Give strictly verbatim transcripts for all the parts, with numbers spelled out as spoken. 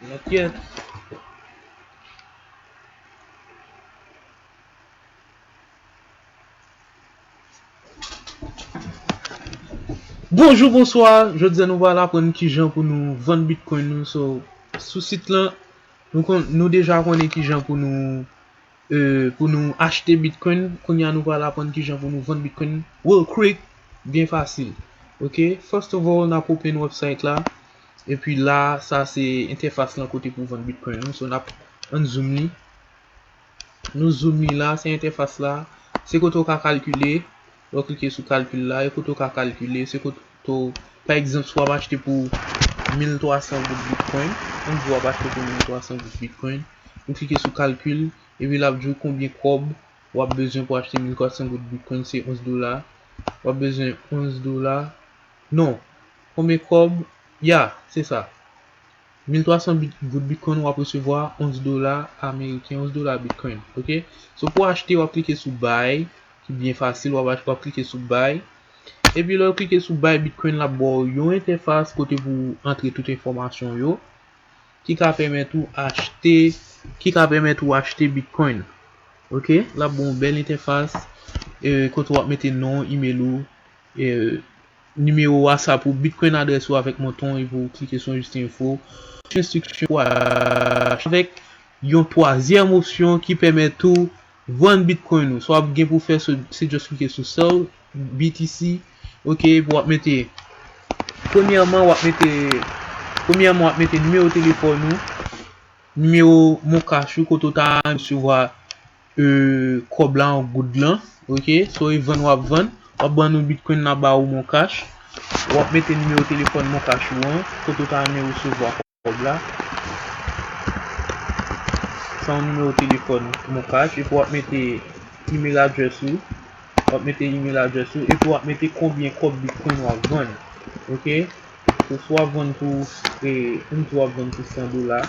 Not yet. Bonjou, bonswa. Jodi a nou pral aprann kijan pou nou vann Bitcoin nou. So, sou sit lan, nou konn, nou deja konnen kijan pou nou, euh, pou nou achte Bitcoin. Kounye a nou pral aprann kijan pou nou vann Bitcoin real quick, byen fasil. Ok, first of all, n ap open website la. Epi la, sa se entèfas lan kote pou vann Bitcoin nou. So, n ap, ann zoom li. Nou zoom li la, se entèfas la. Se kote w ka kalkile. Lè w klike sou kalkil la, e kote w ka kalkile, se kote w, pa egzanp, si w ap achte pou mil twa san goud Bitcoin, ann di w ap achte pou mil twa san goud Bitcoin, ou klike sou kalkil, epi l ap di w konbyen kòb w ap bezwen pou achte mil twa san goud Bitcoin, se onz dola. W ap bezwen onz dola. Non. Konbyen kòb? Ya, se sa. Mil twa san bit-, goud Bitcoin, w ap resevwa onz dola ameriken, onz dola Bitcoin. Ok? So, pou achte, w ap klike sou buy, ki byen fasil, w ap, w ap klike sou buy. Epi lè w klike sou buy Bitcoin, l ap ba w yon entèfas kote pou w antre tout enfòmasyon w yo, ki ka pèmèt ou achte, ki ka pèmèt ou achte Bitcoin. Ok? L ap ba w yon bèl entèfas, e, kote w ap mete non, email ou, e, nimewo WhatsApp ou, Bitcoin adrès ou avèk montan w, epi w klike sou enregistre enfo. Enstriksyon pou achte avèk yon twazyèm opsyon ki pèmèt ou vann Bitcoin ou. Sa w ap gen pou fè, se, se just klike sou sell B T C. Ok, epi w ap mete, premyèman, w ap mete, premyèman, w ap mete nimewo telefòn ou, nimewo Moncash ou, kote w ta resevwa, e, kòb la an goud lan. Ok, so e vann w ap vann. W ap ban nou Bitcoin, n ap ba ou Moncash. W ap mete nimewo telefòn Moncash ou an, kote w ta renmen resevwa kòb la. Sa yon nimewo telefòn Moncash, epi w ap mete email address ou. W ap mete email address ou, epi w ap mete konbyen kòb Bitcoin w ap vann. Ok? So, si w ap vann pou, e, ann di w ap vann pou san dola.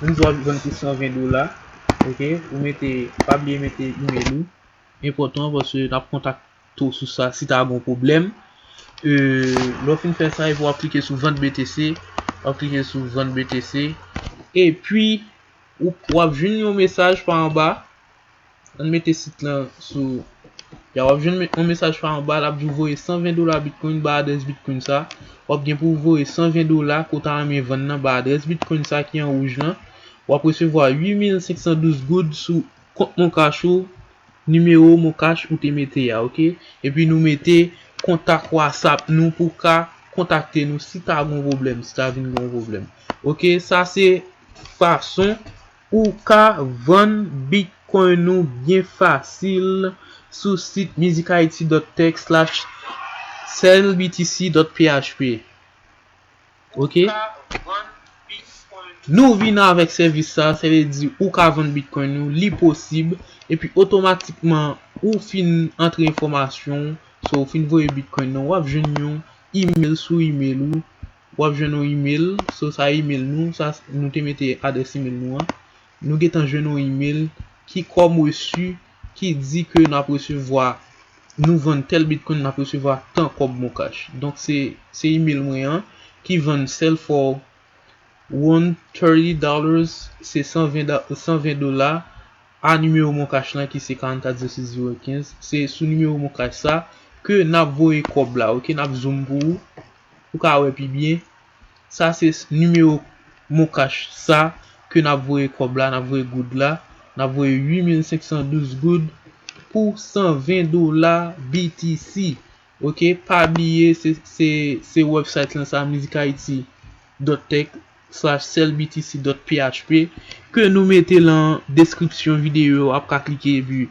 Ann di w ap vann pou san ven dola. Ok? Ou mete, pa bliye mete email ou. Enpòtan, paske n ap kontakte w sou sa si ta gen yon pwoblèm. E, lè w fin fè sa, epi w ap klike sou vente B T C. W ap klike sou vente B T C. Epi, ou, w ap jwenn yon mesaj pa anba. Ann mete sit lan sou. Ya, w ap jwenn me-, yon mesaj pa anba, l ap di w voye san ven dola Bitcoin ba adrès Bitcoin sa. W ap gen pou w voye san ven dola ke w ta renmen vann nan ba adrès Bitcoin sa ki an wouj lan. W ap resevwa uit mil senk san douz goud sou kont Moncash ou, nimewo Moncash ou te mete a, ok? Epi nou mete kontak WhatsApp nou pou w ka kontakte nou si ta gen yon pwoblèm, si ta vin gen yon pwoblèm. Ok, sa se fason ou ka vann Bitcoin ou byen fasil sou sit musichaiti dot tech slash sell B T C dot P H P. Ok? Nou vin avèk sèvis sa, sa vle di ou ka vann Bitcoin ou, li posib, epi otomatikman ou fin antre enfòmasyon, so ou fin voye Bitcoin nan, w ap jwenn yon email sou email ou, w ap jwenn yon email, so sa email nou, sa nou te mete adrès email nou an. Nou gentan jwenn yon email ki kòm resi ki di ke n ap resevwa, nou vann tèl Bitcoin, n ap resevwa tan kòb Moncash. Donk, se, se email mwen an ki vann sell for one thirty dollars, se san ven da-, san ven dola, a nimewo Moncash lan ki se karannkat zewo sis zewo kenz. Se sou nimewo Moncash sa ke n ap voye kòb la, ok? N ap zoom pou ou, ou ka wè pi byen. Sa se s-, nimewo Moncash sa ke n ap voye kòb la, n ap voye goud la, n ap voye uit mil senk san douz goud pou san ven dola B T C. Ok, pa bliye se, se, se website lan sa, musichaiti dot tech slash sell B T C dot P H P, ke nou mete lan deskripsyon videyo, w ap ka klike epi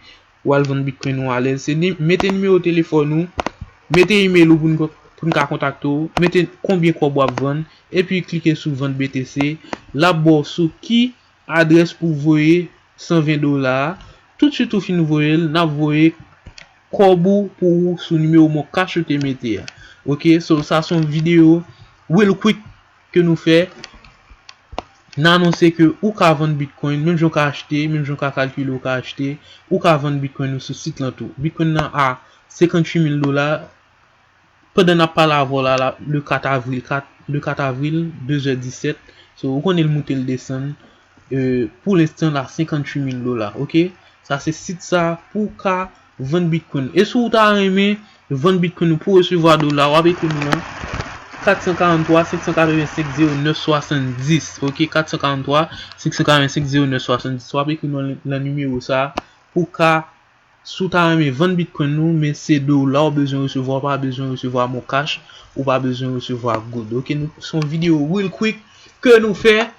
w al vann Bitcoin ou alèz. Se ni-, mete nimewo telefòn ou, mete email ou pou n, pou n ka kontakte w, mete konbyen kòb w ap vann, epi klike sou vente B T C. L ap ba w sou ki adrès pou voye san ven dola a. Toutswit ou fin voye l, n ap voye kòb ou pou ou sou nimewo Moncash ou te mete a. Ok, so sa se yon videyo real quick ke nou fè. N anonse ke ou ka vann Bitcoin, menm jan w ka achte, menm jan w ka kalkile w ka achte, ou ka vann Bitcoin ou sou sit lan tou. Bitcoin nan a senkanntuit mil dola, pandan n ap pale avè w la, la, le kat avril, kat, le kat avril, de zè disèt. So, ou konnen l moute, l desann. Euh, pou lenstan la, senkanntuit mil dola, oke? Sa se sit sa pou ka vann Bitcoin. E si w ta renmen vann Bitcoin ou pou resevwa dola, w ap ekri nou nan kat san karanntwa, senk san katrevensenk, zewo nèf swasanndis, oke? Kat san karanntwa, senk san katrevensenk, zewo nèf swasanndis. W ap ekri nou nan nimewo sa pou ka, si w ta renmen vann Bitcoin ou, men se dola w bezwen resevwa, w pa bezwen resevwa Moncash, ou pa bezwen resevwa goud. Oke, nou, se yon videyo real quick ke nou fè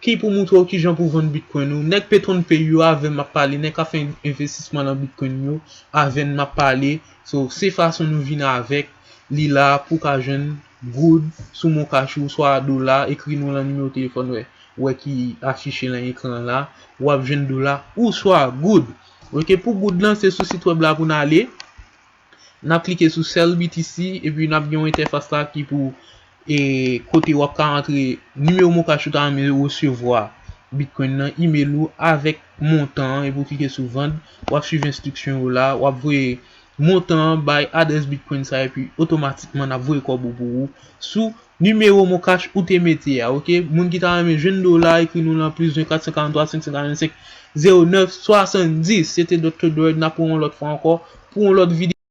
ki pou moutre w kijan pou vann Bitcoin ou. Nèg PaytonPay yo avè m ap pale, nèg k ap fè envestisman nan Bitcoin yo avè n m ap pale. So, se fason nou vin avèk li la pou ka jwenn goud sou Moncash ou swa dola, ekri nou nan nimewo telefòn wè, wè ki afiche nan ekran la. W ap jwenn dola ou swa goud. Oke, pou goud lan, se sou sit wèb la pou n ale. N ap klike sou Sell B T C, epi n ap gen yon entèfas la ki pou, e, kote w ap ka antre nimewo Moncash ou ta renmen resevwa Bitcoin nan, email ou avèk montan an, epi w klike sou vann, w ap swiv enstriksyon yo la, w ap voye montan an bay adrès Bitcoin sa, epi otomatikman n ap voye kòb ou pou ou sou nimewo Moncash ou te mete a, oke? Moun ki ta renmen jwenn dola, ekri nou nan plis de kat san karanntwa, senk san katrevensenk, zewo nèf swasanndis. Se te Doktè Dward, n ap wè yon lòt fwa ankò pou yon lòt videyo.